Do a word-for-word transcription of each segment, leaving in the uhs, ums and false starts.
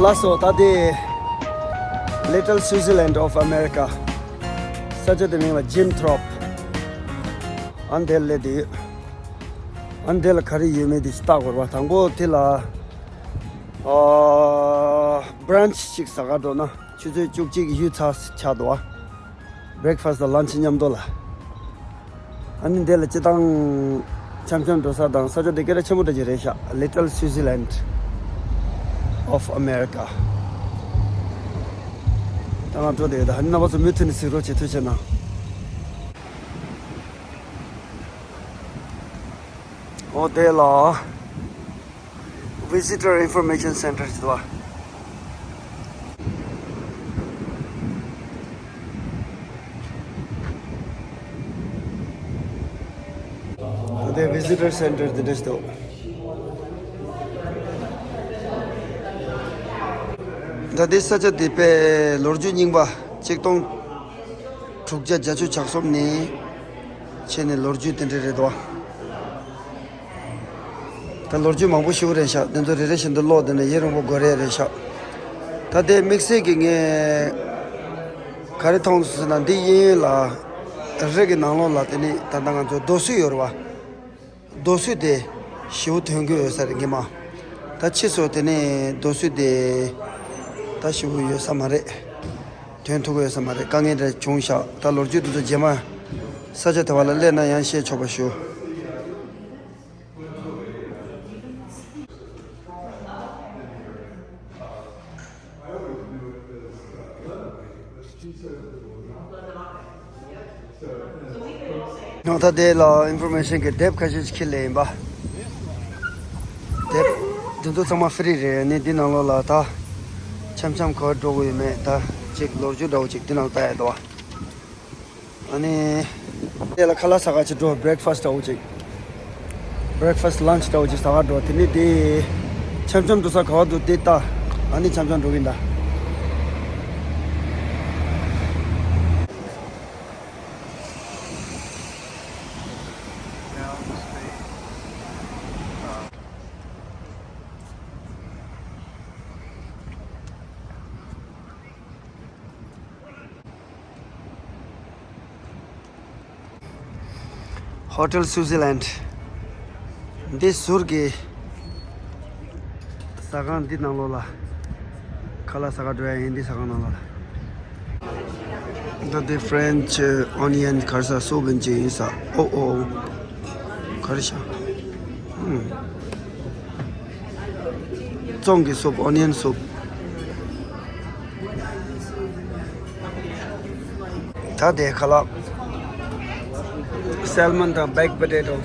ལགས་སོ། ད་དེ་Little Switzerland of America ས་ཆ་དེ་མིང་ལ་Jim Thorpe ཨ་འདིར་སླེབས་བསྡད་ཡོད། ཨ་འདི་ལ་ག་རེ་ཡོད་མེད་དེ་ཅིག་བལྟ་དགོས་རེད་པ། དང་པོ་དེ་ལ་ཨ་brunch ཅིག་ཟ་ག་འགྲོ་ན་ཆུ་ཚོད་བཅུ་གཅིག་གི་ཡུད་ཙམ་ཆགས་འདུག་པ། breakfast དང་lunch མཉམ་དུ་ལ། ཨ་ནི་འདི་ལ་སྤྱིར་བཏང་འཆམ་འཆམ་འགྲོ་ས་དང་ས་ཆ་དེ་སྐད་གྲགས་ཆེན་པོ་འདྲ་ཅིག་རེད་ཤག Little Switzerland of America ད་ང་འགྲོ་བསྡད་ཡོད། ད་ཨ་ནི་རྣམ་པ་ཚོ་མུ་མཐུད་ནས་གཟིགས་རོགས་བྱེད། ཐུགས་རྗེ་གནང་། ཨོ་དེ་ལ། Visitor Information Center ཟེར་བ། ད་ལྟའི་Visitor Center དེ་འདྲ་ཞིག་འདུག་ད་ལྟའི་ས་ཆ་དེ་དཔེ་ལོ་རྒྱུས་རྙིང་པ་ཆིག་སྟོང་དྲུག་བརྒྱ་བརྒྱད་ཅུ་གྱ་གསུམ་ནས་བྱས་ནས་ལོ་རྒྱུས་དེ་འདྲ་རེད་འདུག་ད་ལོ་རྒྱུས་མང་པོ་ཞིག་རེད་ཤག་དེ་ཚོ་རེ་རེ་བཞིན་དུ་ཀློག་བསྡད་ན་ཡུན་རིང་པོ་འགོར་ཡས་རེད་ཤག་ད་ལྟའི་དམིགས་བསལ་གྱི་ངས་ག་རེ་མཐོང་སོང་ཟེར་ན། འདི་གཡས་གཡོན་ལ་རི་གི་ནང་ལོགས་ལ་དེ་ནི་ད་ལྟ་ང་ཚོ་རྡོ་སོལ་ཡོད་རེད་པ། རྡོ་སོལ་དེ་ཞེ་པོ་ཐོན་གྱི་ཡོད་ས་རེད་ངེས་མ། ད་ཕྱིས་སུ་དེ་ནི་རྡོ་སོལ་དེ་ད་ཞེ་པོ་ཡོད་ས་མ་རེད། ཐོན་ཐུབ་ཀྱི་ཡོད་ས་མ་རེད། དཀའ་ངལ་འདྲ་བྱུང་ཤག་ད་ལོ་རྒྱུས་དེ་ཚོ་རྗེས་མ་ས་ཆ་དེ་བ་ལ་སླེབས་ན་ཡང་བཤད་ཆོག་པ་ཞུ། ནོ་ད་དེ་ལ་ཨིན་ཕོར་མེ་ཤན་གྱི་དེབ་ཁ་ཤས་ཤིག་ཁྱེར་སླེབས་ཡིན་པ། དེབ་འདི་ཚོ་ཚང་མ་ཧྥི་རི་རེད། ནི་འདི་ནང་ལོགས་ལ་ད་འཆམ་འཆམ་ག་པར་འགྲོ་དགོས་ཡོད་མེད་ད་ཅིག་ལོ་རྒྱུས་འདྲ་བོ་ཅིག་འདི་ནང་ལ་ལྟ་ཡ་འདུག་བ། ཨ་ནི། དེ་ལ་ཁ་ལག་ཟ་ག་ཅིག་འགྲོ། བྷི་རེག་ཕ་སི་འདྲ་བོ་ཅིག་བྷི་རེག་ཕ་སི་ལན་ཆི་འདྲ་བོ་ཅིག་ཟ་ག་འགྲོ། དེ་ནས་དེ་འཆམ་འཆམ་འགྲོ་ས་ག་བ་འདུག་དེ་ལྟ། ཨ་ནི་འཆམ་འཆམ་འགྲོ་གིན་ད། Hotel Switzerland འདི་ཟུར་གྱི་ཟ་ཁང་འདི་ནང་ལོགས་ལ་ཁ་ལག་ཟ་ག་འགྲོ་ཡ་ཡིན། འདི་ཟ་ཁང་ནང་ལོགས་ལ། ད་འདི་French onion ག་རེ་ཟ་སུབ་ཡིན་ཅི་ཡིན་ས། ཨོ་ཨོ་ག་རེ་ཤ། ཨུམ། བཙོང་གི་སུབ། onion soup། ད་དེ་ཁ་ལག་salmon དང་baked potato།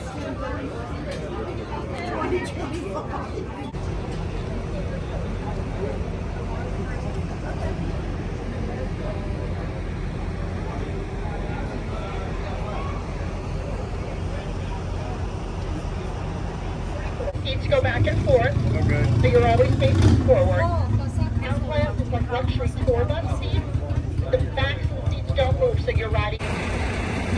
Seats go back and forth, so you're always facing forward. Now clamp is like luxury tour bus seats. The back seats don't move, so you're riding.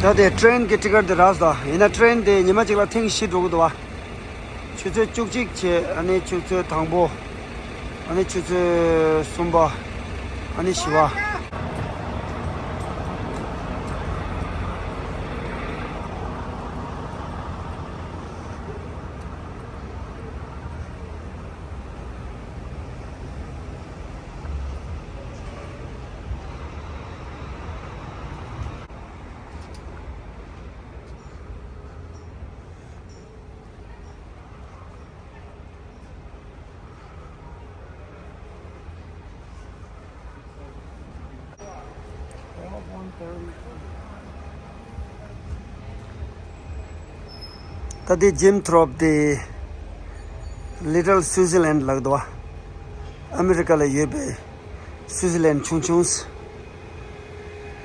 ད་དེ་ཊེན་གྱི་ཊི་ཀེ་ཊི་དེ་རག་སོང་། ཡིན་ན་ཊེན་དེ་ཉི་མ་གཅིག་ལ་ཐེངས་བཞི་འགྲོ་གི་འདུག་བ། ཆུ་ཚོད་བཅུ་གཅིག་བྱས། ཨ་ནི་ཆུ་ཚོད་དང་པོ། ཨ་ནི་ཆུ་ཚོད་གསུམ་པ། ཨ་ནི་བཞི་པ། ད་དེ་Jim Thorpe དེ་Little Switzerland ལབ་འདུག་བ། ཨ་མི་རི་ཀ་ལ་ཡོད་པའི་སུའི་ཛི་ལན་ཆུང་ཆུང་།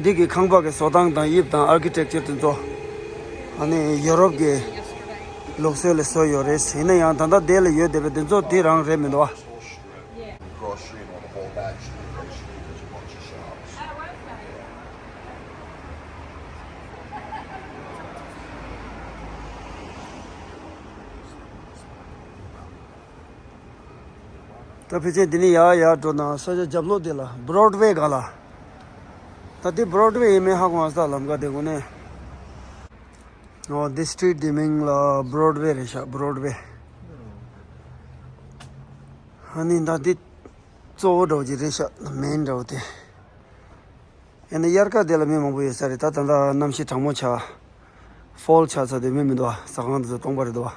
འདི་གི་ཁང་པ་གི་བཟོ་སྟངས་དང་དབྱིབས་དང་ཨར་ཀི་ཊེག་ཅར་དེ་ཚོ། ཨ་ནི་ཡོ་རོབ་ཀྱི་ལུགས་སྲོལ་ལ་བཟོས་ཡོད་རེད། ཡིན་ན་ཡང་ད་ལྟ་དེ་ལ་ཡོད་བསྡད་པའི་དེ་ཚོ་དེ་རང་རེད་མི་འདུག་བ། Grocery and all the whole back street, basically, there's a bunch of shops. ད་ཕལ་ཆེར་འདི་ནས་ཡར་ཡར་འགྲོ་ན་ས་ཆ་རྒྱབ་ལོགས་དེ་ལ་བྷོ་རོཌ་ཝེ་སྒང་ལ། ད་འདི་བྷོ་རོཌ་ཝེ་ཡིན་མིན་ཧ་གོ་མ་སོང་། ལམ་ཁ་དེ་གོ་ནས། ཨོ་འདི་སི་ཊི་རིཊ་འདི་མིང་ལ་བྷོ་རོཌ་ཝེ་རེད་ཤག་བྷོ་རོཌ་ཝེ། ཨ་ནི་ད་འདི་གཙོ་བོ་འདྲ་བོ་ཅིག་རེད་ཤག་མེན་འདྲ་བོ་དེ། ཡིན་ན་དབྱར་ཁ་དེ་ལ་མི་མང་པོ་ཡོད་ས་རེད། ད་ད་ལྟ་གནམ་གཤིས་གྲང་མོ་ཆགས། ཕོལ་ཆགས་ཚར་དུས་མི་མི་འདུག་བ། ཟ་ཁང་དེ་ཚོ་སྟོང་པ་རེད་འདུག་བ།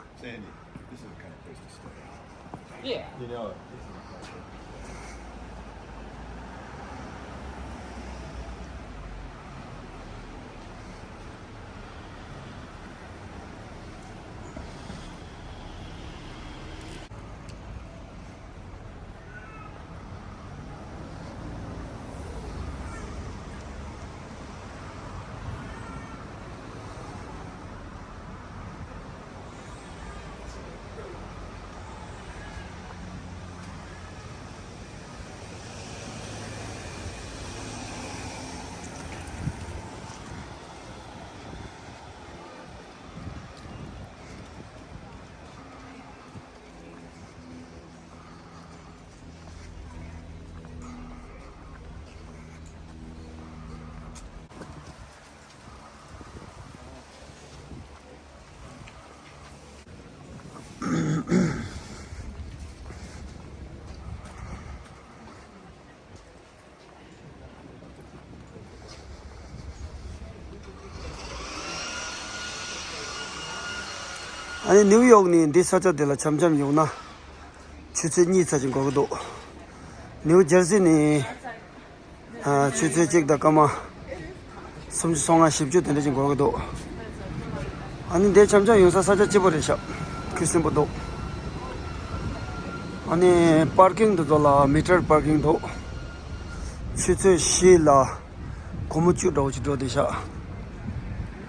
ཨ་ནི་ནིའུ་ཡོག་ནས་འདི་ས་ཆ་འདི་ལ་འཆམ་འཆམ་ཡོང་ན་ཆུ་ཚོད་གཉིས་ཙམ་ཅིག་འགོར་གི་འདུག་ནིའུ་ཇར་སི་ནས། ཨ། ཆུ་ཚོད་གཅིག་དང་སྐར་མ་སུམ་ཅུ་སོ་ལྔ་བཞི་བཅུ་དེ་འདྲ་ཅིག་འགོར་གི་འདུག་ཨ་ནི་འདིར་འཆམ་འཆམ་ཡོང་ས་ས་ཆ་སྐྱིད་པོ་རེད་ཤག་ཁུ་སིམ་པོ་འདུག་ཨ་ནི་པར་ཀིང་དེ་ཚོ་ལ་མི་ཊར་པར་ཀིང་འདུག་ཆུ་ཚོད་བཞི་ལ་སྒོར་མོ་བཅུ་འདྲ་བོ་ཅིག་འགྲོ་བསྡད་ཤག་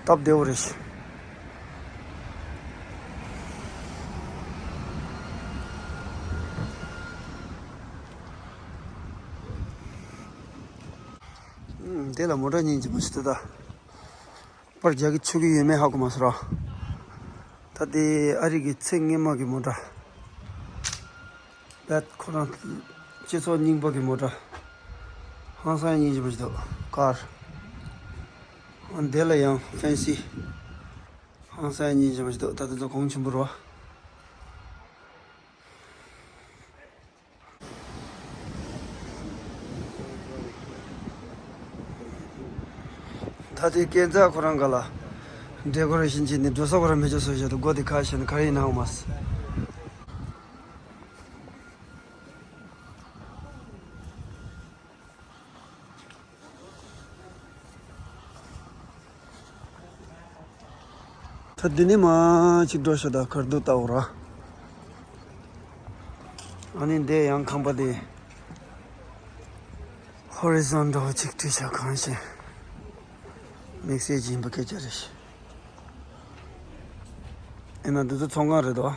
སྟབས་བདེ་བོ་རེད་ཤག་འདི་ལ་མོ་ཊ་སྙིང་རྗེ་མོ་ཞིག་འདུག་ད་པར་རྒྱག་གི་ཆོག་གི་ཡོད་མེད་ཧ་གོ་མ་སོང་ར། ད་དེ་ཨ་རི་གི་ཚེ་སྔོན་མ་གི་མོ་ཊ། བད་ཁོ་རང་སྤྱི་ཚོགས་རྙིང་པ་གི་མོ་ཊ། ཧང་སང་སྙིང་རྗེ་མོ་ཞིག་འདུག་ཀར། འདི་ལ་ཡང་ཧྥེན་སི། ཧང་སང་སྙིང་རྗེ་མོ་ཞིག་འདུག་ད་དེ་ཚོ་གོང་ཆེན་པོ་རེད་བ། ད་དེ་སྐས་འཛེག་ཁོ་རང་ག་ལ་ཌེ་ཀོ་རེ་ཤན་བྱས་ནས་འགྲོ་ས་ཁོ་རང་མེད་ཅོག་བཟོས་བཞག་འདུག་སྒོ་དེ་ཁ་ཕྱེ་ན་ག་རེ་ཡིན་ནའང་མ་སྲིད། ད་འདི་ནས་མར་ཅིག་འགྲོ་ཤོག་ད་གར་སྡུག་ལྟ་འོ་ར། ཨ་ནི་འདི་ཡང་ཁང་པ་འདི་ཧོ་རི་ཛོན་འདྲ་བོ་ཅིག་བྲིས་བཞག་གང་ཞིག་དམིགས་བསལ་གྱི་ཡིན་པ་སྐད་ཆ་རེད་ཤག་ཡིན་ན་འདི་ཚོ་ཚོང་ཁང་རེད་དོ།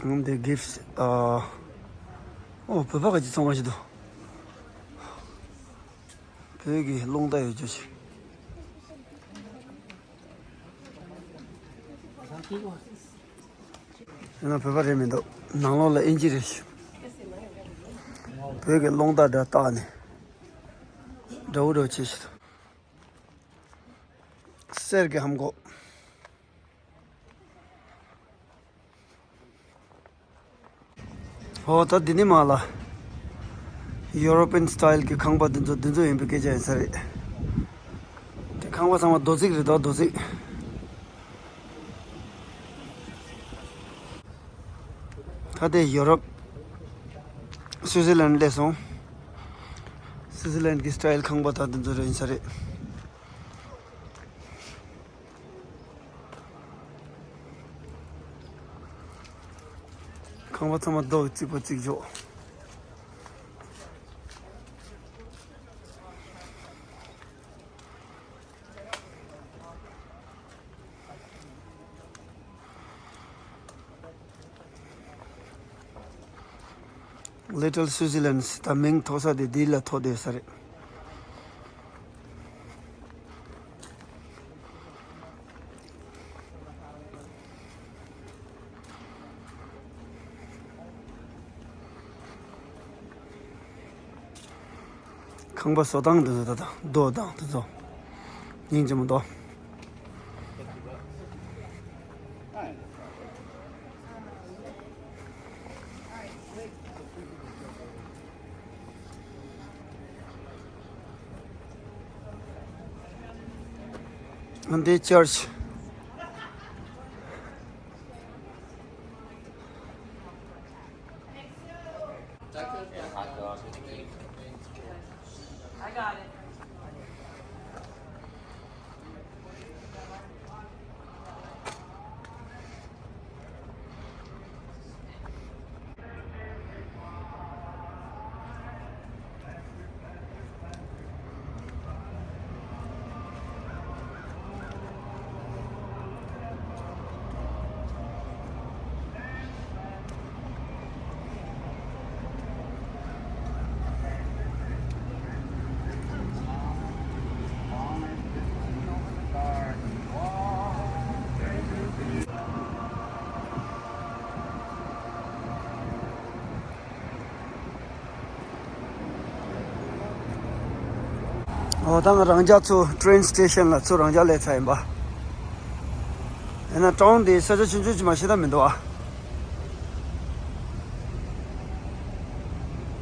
ཨང་དེ་གིབ་སི། ཨ། ཨོ་བོད་པ་ག་ཅིག་ཚོང་ཁང་ཞིག་འདུག་བོད་ཀྱི་རླུང་རྟ་ཡོད་རྒྱུ་ཞིག་ཡང་ན་བོད་པ་རེད་མི་འདུག་ནང་ལོགས་ལ་ཨིན་ཇི་རེད་ཤག་བོད་ཀྱི་རླུང་རྟ་འདྲ་བཏགས་ནས་འདྲ་བོ་འདྲ་བོ་བྱས་ཤིག་འདུག་གསེར་གྱི་ཧམ་གོ། ཨོ་ད་འདི་ནི་མ་ལ་ཡུ་རོ་པན་སི་ཊལ་གྱི་ཁང་པ་འདི་ཚོ་འདི་ཚོ་ཡིན་པའི་སྐད་ཆ་ཡིན་ས་རེད། དེ་ཁང་པ་ཚང་མ་རྡོ་བརྩིགས་རེད་དོ། རྡོ་བརྩིགས། ད་དེ་ཡུ་རོབ་སུའུ་ཛི་ལན་སླེབས་སོང་། སུའུ་ཛི་ལན་གྱི་སི་ཊལ་ཁང་པ་དང་དེ་ཚོ་རེད་ཡིན་ས་རེད། ཁང་པ་ཚང་མ་རྡོ་གི་རྩིག་པ་རྩིག་འཇོག Little Switzerland ད་མིང་ཐོགས་ས་དེ་འདི་ལ་ཐོགས་བསྡད་ས་རེད། ཁང་པ་བཟོ་སྟངས་དེ་ཚོ་ད་ལྟ་རྡོ་དང་དེ་ཚོ་སྙིང་རྗེ་མོ་འདུག་འདི་ཅར་ཆི། འོ་ད་ང་རང་རྒྱ་ཚོ་ཊེན་སི་ཊེ་ཤན་ལ་ཚུར་རང་རྒྱ་སླེབས་ཚར་ཡིན་པ། ཡིན་ན་ཊའུན་འདི་ས་ཆ་ཆུང་ཆུང་ཅིག་མ་ཤེས་ད་མི་འདུག་ཨ།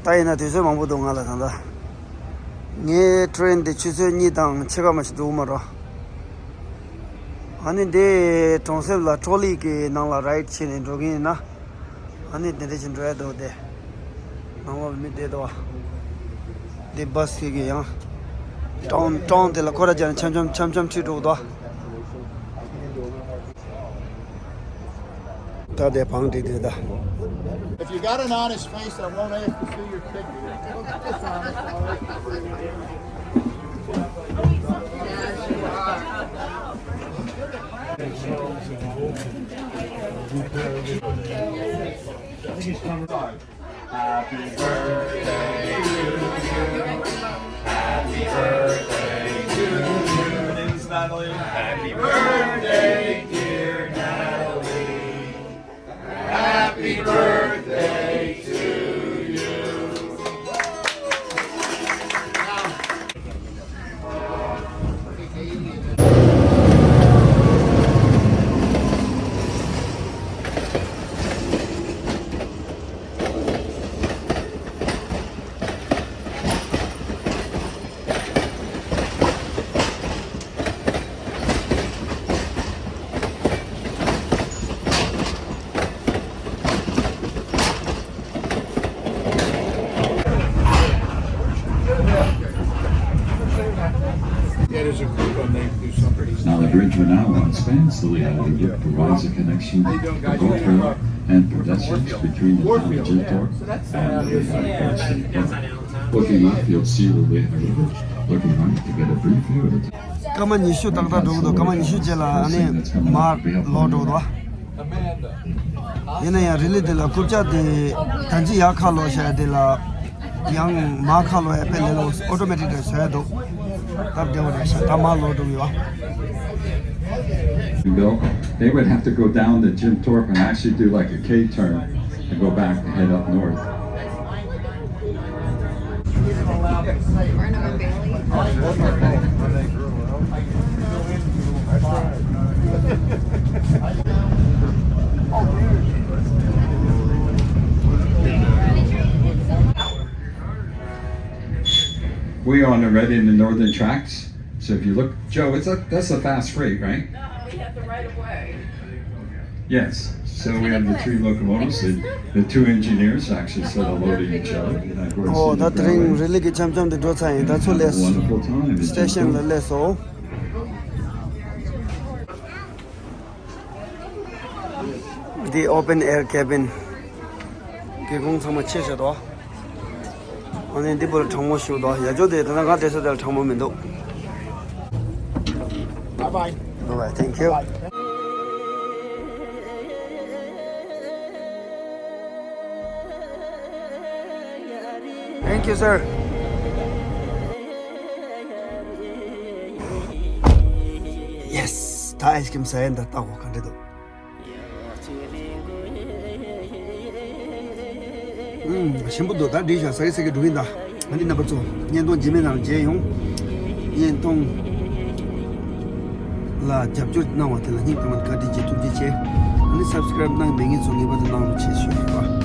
ད་ཡིན་ན་དུས་ཚོད་མང་པོ་འདུག་ང་ལ་ད་ལྟ། ངའི་ཊེན་འདི་ཆུ་ཚོད་གཉིས་དང་ཕྱེད་ཀ་མ་ཞིག་འགྲོ་གི་མ་རེད། ཨ་ནི་འདི་གྲོང་གསེབ་ལ་ཊོ་ལི་གི་ནང་ལ་རའིཌ་བྱས་ནས་འགྲོ་གི་ཡིན་ན། ཨ་ནི་དེ་འདྲ་ཞིག་འགྲོ་ཡ་འདུག་སྟེ། ནང་ལོགས་ལ་མི་བསྡད་འདུག་བ། འདི་བྷ་སི་གི་ཡང་། ཊའུན་ཊའུན་དེ་ལ་ཁོ་ར་རྒྱ་ནས་འཆམ་འཆམ་འཆམ་འཆམ་ཁྲིད་འགྲོ་གི་འདུག་བ། ད་དེ་བང་སྒྲིག་དེ་ད། If you got an honest face, I won't ask to see your picture. Look dishonest, all right? Happy birthday to you. Happy birthday to you. Your name's Natalie. Happy birthday, dear Natalie. Happy birthday to you. Now the bridge we're now on spans the Liaodong River, provides a connection for boat travel and pedestrians between the town of Jintor and the Lehigh City Park. Looking left, you'll see the Lehigh River. Looking right to get a brief view of the town. སྐར་མ་ཉི་ཤུ་ཏག་ཏག་འགྲོ་གི་འདུག་སྐར་མ་ཉི་ཤུ་རྗེས་ལ་ཨ་ནི་མར་ལོག་འགྲོ་གི་འདུག་ཡིན་ན་ཡང་རི་ལི་དེ་ལ་རྐུབ་ཀྱག་དེ་ད་ཅི་ཡར་ཁ་ལོག་བྱས་དེ་ལ་ཡང་མར་ཁ་ལོག་ཡ་དཔེ་ལས་སླ་པོ་ཨོ་ཊོ་མེ་ཊིག་རེད་བཟོ་ཡ་འདུག་སྟབས་བདེ་པོ་རེད་ཤག་ད་མར་ལོག་འགྲོ་གི་ཡོད། Go. They would have to go down the Jim Thorpe and actually do like a K turn and go back and head up north. We are on the Reading and Northern tracks. So if you look, Joe, it's a, that's a fast freight, right? No, we have the right of way. Yes, so we have the three locomotives, the, the two engineers actually set a load of each other, and of course, ཨོ་ད་དེ་རིང་རི་ལི་གི་འཆམ་འཆམ་དེ་འགྲོ་ཚར་ཡིན། ད་ཚུར་སླེབས་སོང་། སི་ཊེ་ཤན་ལ་སླེབས་སོང་། འདི་ཨོ་པན་ཨེར་ཀེ་བིན། སྒེའུ་ཁུང་ཚང་མ་ཕྱེ་བཞག་འདུག་ཨ་ནི་འདི་བར་གྲང་མོ་ཞིག་འདུག་ཡ་ཇོ་དེ་ད་ལྟ་ང་བསྡད་ས་དེར་གྲང་མོ་མི་འདུག Bye bye. Bye bye. Thank you. Bye. Thank you, sir. Yes. ད་ཨའི་སི་ཀྲིམ་ཟ་ཡ་འདི་ལྟ་གོ་ག་འདྲ་འདུག་ཨུམ། ཞིམ་པོ་འདུག་ད་འགྲིག་ཤག་ཟ་གི་ཟ་གི་འགྲོ་གི་ཡིན་ད། ཨ་ནི་རྣམ་པ་ཚོ་བརྙན་ཐུང་རྗེས་མའི་ནང་མཇལ་ཡོང་། བརྙན་ཐུང་ལ་རྒྱབ་སྐྱོར་གནང་བ་དེ་ལ་སྙིང་ཐག་པ་ནས་བཀའ་དྲིན་ཆེ། ཐུགས་རྗེ་ཆེ། ཨ་ནི་སབ་སི་ཀ་རེབ་གནང་མེད་མཁན་ཚོ་ངེས་པར་དུ་གནང་རོགས་བྱེད་ཞུ་ཡོད་པ།